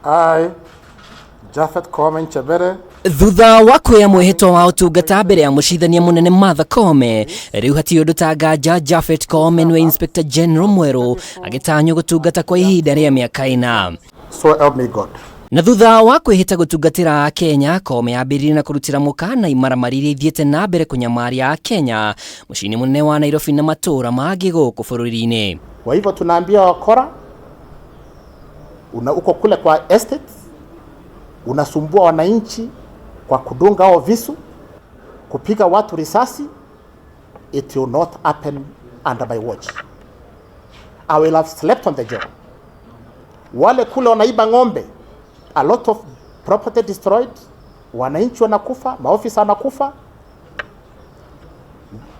I, Japhet Koome Nchebere, Thutha wa kuoya mwĩhĩtwa wa ũtungata mbere ya mũcirithania mũnene Martha Koome, rĩu hatirĩ ũndũ ta nganja Japhet Koome nĩwe Inspector General mwerũ agĩtanywo gũtungata kwa ihinda rĩa mĩaka 4. So help me God. Na thutha wa kwĩhĩta gũtungatĩra Akenya, Koome ambĩrĩirie na kũrutĩra mũkana imaramari iria ithiĩte na mbere kũnyamaria Akenya mũciĩ-inĩ mũnene wa Nairobi na matũũra mangĩ gũkũ bũrũri-inĩ. Kwa hivyo tunaambia wakora, una uko kule kwa estate, unasumbua wananchi kwa kudunga hao visu, kupiga watu risasi, it will not happen under my watch. I will have slept on the job. Wale kule wanaiba ng'ombe, a lot of property destroyed, wananchi wanakufa, maofisa wanakufa.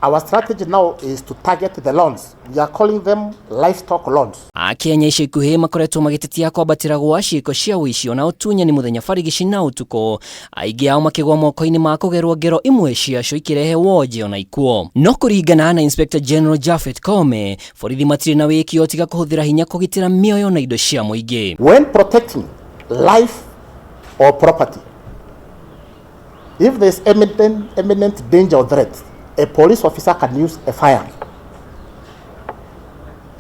Our strategy now is to target the loans. We are calling them livestock loans. Akenya ica ikuhĩ makoretwo magĩtetia kwambatĩra gwa ciĩko cia ũici ona ũtunyani mũthenya barigici na ũtukũ, aingĩ ao makĩgwa moko-inĩ ma kũgerwo ngero imwe ciacio ikĩrehe wonje ona ikuo. No kũringana na Inspector General Japhet Koome, borithi matirĩ na wĩki o tiga kũhũthĩra hinya kũgitĩra mĩoyo na indo cia mũingĩ. When protecting life or property, if there is imminent danger or threat, a police officer can use a firearm.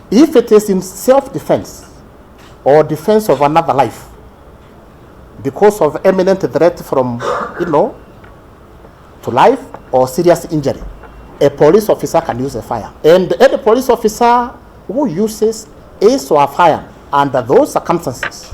If it is in self-defense or defense of another life, because of imminent threat to life or serious injury, a police officer can use a firearm. And any police officer who uses his or her firearm under those circumstances,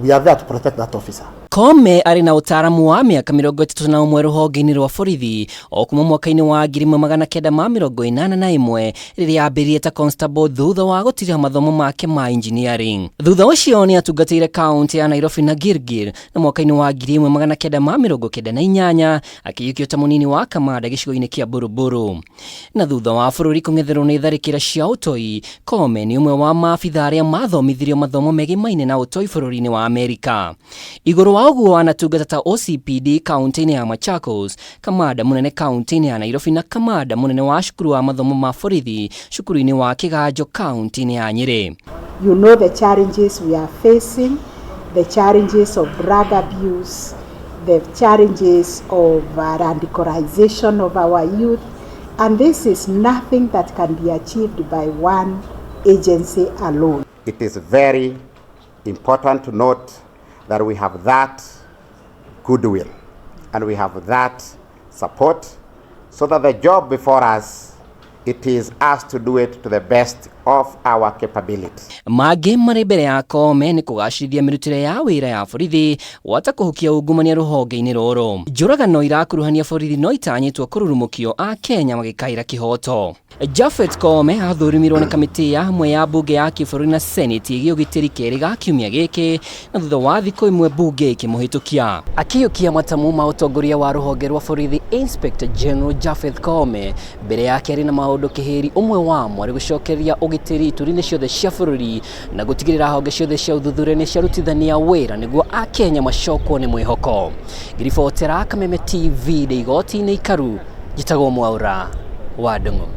we are there to protect that officer. Koome arĩ na ũtaaramu wa mĩaka 31 rũhonge-inĩ rwa borithi o kuma mwaka-inĩ wa 1981 rĩrĩa ambĩrĩrie ta constable thutha wa gũtiriha mathomo make ma engineering. Thutha ũcio nĩ atungatĩire kaunti ya Nairobi na Gilgil na mwaka-inĩ wa 1998 akĩiyũkio ta mũnini wa kamanda gĩcigo-inĩ kĩa Buruburu. Na thutha wa bũrũri kũng'etherwo nĩ tharĩkĩra cia ũtoi, Koome nĩ ũmwe wa maabitha arĩa mathomithirio mathomo megimaine na ũtoi bũrũri-inĩ wa Amerika. Igũrũ wa ũguo anatungata ta OCPD kaunti-inĩ ya Machakos, kamanda mũnene kaunti-inĩ ya Nairobi na kamanda mũnene wa cukuru wa mathomo ma borithi cukuru-inĩ wa Kĩganjo kaunti-inĩ ya Nyĩrĩ. You know the challenges we are facing, the challenges of drug abuse, the challenges of radicalization of our youth, and this is nothing that can be achieved by one agency alone. It is very important to note that we have that goodwill and we have that support, so that the job before us, it is us to do it to the best of our capability. Mangĩ marĩ mbere ya Koome nĩ kũgacĩrithia mĩrutĩre ya wĩra ya borithi gwata kũhukia ungumania rũhonge-inĩ rũrũ. Njũragano irakuruhania borithi no itanyĩtwo kũrurumũkio Akenya magĩkaĩra kĩhoto. Japhet Koome athũrimirwo nĩ kamĩtĩ ya hamwe ya mbunge ya kĩbũrũri na senate ĩgiĩ ũgitĩri kerĩ ga kiumia gĩkĩ na thutha wa thikũ imwe mbunge ĩkĩmũhĩtũkia. Akĩiyũkia matamu ma ũtongoria wa rũhonge rwa borithi Inspector General Japhet Koome mbere yake arĩ na maũndũ kĩhĩri ũmwe wamo arĩ gũcokereria ũgitĩri ituri-inĩ ciothe cia bũrũri na gũtigĩrĩra honge ciothe cia ũthuthuria nĩ ciarutithania wĩra nĩguo Akenya macokwo nĩ mwĩhoko. Ngĩribotera Kameme TV ndĩ igoti-inĩ ikaru, njĩtagwo Mwaura wa Ndung'u.